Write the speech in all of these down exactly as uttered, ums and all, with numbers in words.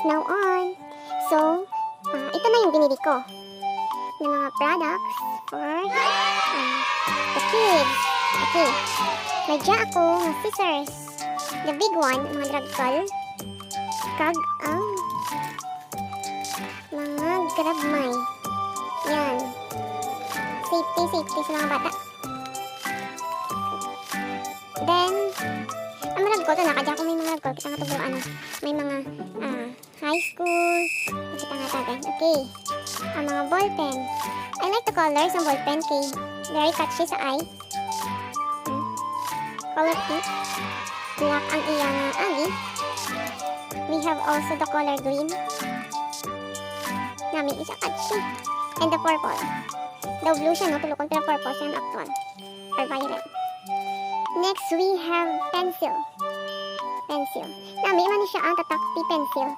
Now on. So, ah, ito na yung binili ko na mga products for, ah, the kids. Okay. May dya ako nga scissors. The big one, mga dragkal. Kag ang mga grabmay. Yan. Safety, safety sa mga bata. Then, ang mga ragkol, ito na, kadya ko may mga ragkol. Kita nga ito, ano, may mga, ah, high school. Kita nga tagan. Okay. Ang mga ballpen. I like the colors ng ballpen kay very catchy sa eye. Hmm. Color pink. Black ang iyang agi. We have also the color green. Nami, isa catchy. And the purple. Daw blue siya, no? Tulukon, pero purple siya, actual. Or violet. Next, we have pencil. Pencil. Nami man ni siya ang tatak ti pencil.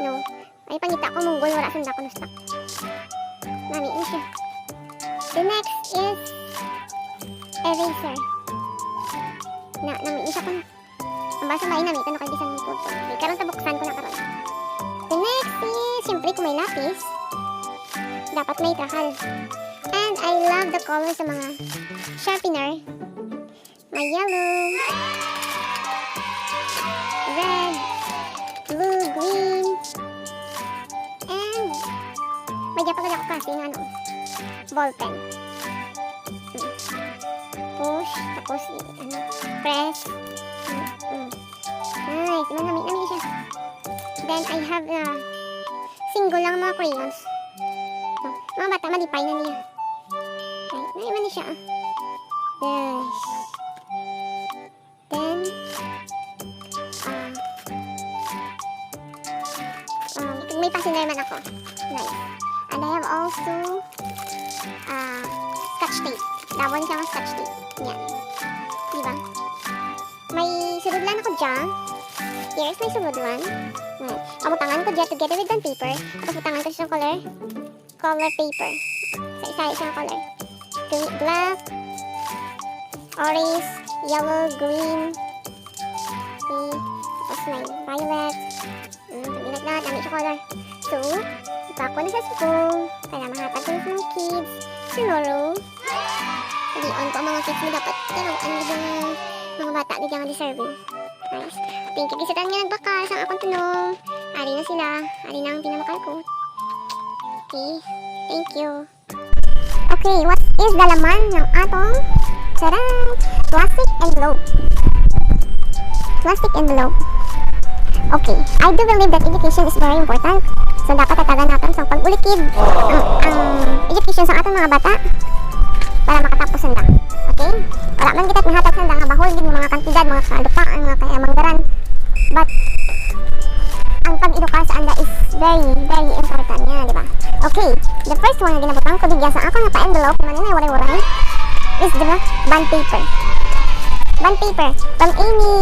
No. Ay, pangita ko, munggol, wala sanda ko na stock. Nami ni siya. The next is eraser. Na, nami ni siya kun ang basa ba, nami, ito na kay bisan ni Puto. Okay, karon ta buksan ko na karon. The next is, siyempre, kung may lapis, dapat may trahal. And I love the color sa mga sharpener. May yellow, red, blue, green, and may dya pa gani ako klase nga, ano, ballpen. Hmm. Push, tapos, i-, ano, press. Hmm. Nice, manami-nami siya. Then, I have, ah, single lang mga crayons. No, mga bata, malipay na niya. Ay, nami man ni siya, ah. Yes. Then, ah, ah, may fastener man ako. Nice. And I have also, ah, scotch tape. Damo ni siya nga scotch tape. Yan. Di ba? May sulod lang ako dyan. Here's my sulod one. Yan. Pabutangan ko dyan together with bond paper. Tapos butangan ko siya ng color. Color paper. Sa isa, isang color. Green, black, orange, yellow, green. Okay. Tapos may violet. Mm, something like that. Nami siya color. So, ipa-ako na sa school. Para mahatag ko na sa mga kids. Tomorrow, palion ko ang mga kids mo. Dapat tinuruan nila mga bata nga deserving. Nice. Thank you. Gisutan nga nagbakal sa akong tunong. Ari na sila. Ari na ang pinabakal ko. Okay. Thank you. Okay, what is the laman ng atong, charan, plastic envelope? Plastic envelope. Okay, I do believe that education is very important. So, dapat hatagan naton sa pag-ulikid ang, ang education sa aton mga bata para makatapos sanda. Okay? Wala man kita mahatag sanda nga bahul gid, mga kantidad, mga kalupaan, mga kayamanggaran. But, ang pag-edukar sa anda is very, very important niya, di ba? Okay, the first one nga ginabutang ko digya sa akon nga pa-envelope, man ini, waray-waray, is the bond paper. Bond paper. From any,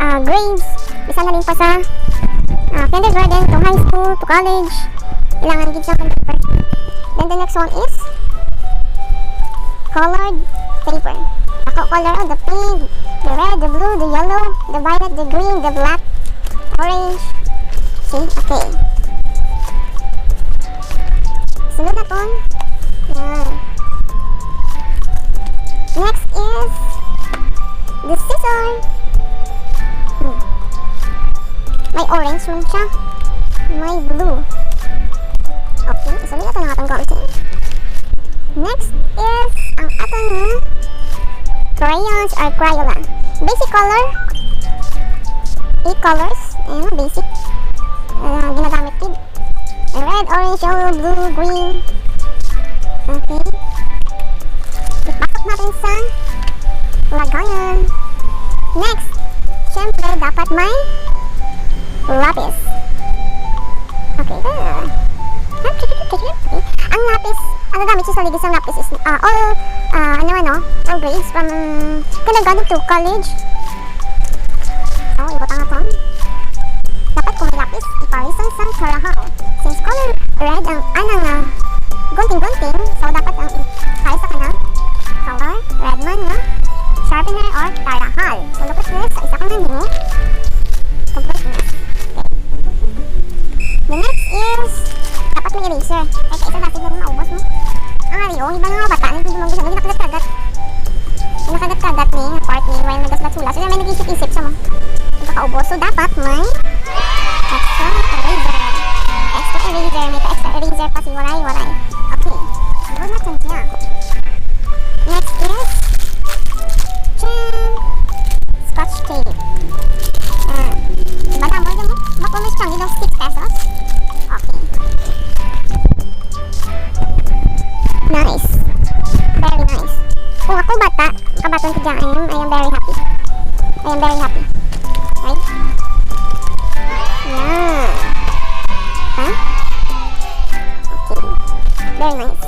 ah, grades, bisan halin pa sa, ah, kindergarten to high school to college, kailangan gid sa bond paper. Then the next one is colored paper. Ako color, oh, the pink, the red, the blue, the yellow, the violet, the green, the black, orange. See? Okay. Sunod naton. Yan. Next is the scissor. Hmm. May orange man siya. May blue. Okay, isulod naton ang atong gamiton. Next is ang aton nga crayons or Crayola. Basic color. Eight colors. Ayan, basic. Ah, ginagamit gid. Red, orange, yellow, blue, green. Okay. Ipasok natin sa lagayan. Next, syempre, dapat may lapis. Okay. Ah. Okay. Ang lapis, ang gagamit siya sa ligid sa lapis is, ah, all, ah, ano, ano, all grades from kindergarten to college. Oh, ibutang naton. Dapat kung may lapis, iparesin sa tarahal. Since color red ang anang, ah, gunting-gunting, so dapat ang ipares sa kanang color red man nga sharpener or tarahal. So, look at this. Sa isa ko na nimo. Complete na. Okay. Ang iba nga bata, hindi mo gusto, hindi nakagat-kagat. Hindi nakagat-kagat ni, nga part ni, while nagasulat-sulat. So, may nag-isip-isip sa mo. Hindi ka kaubos. So, dapat may extra eraser. Extra eraser. May pa-extra eraser pa si Waray, Waray. Okay. Good na siya. Next is, chan! Scotch tape. Ah, madamo din eh. Bako mo siyang ilong six pesos. Okay. Nice. Very nice. Kung ako bata, kabaton ko dyan, I am, I am very happy. I am very happy. Right? Yeah. Huh? Okay. Very nice.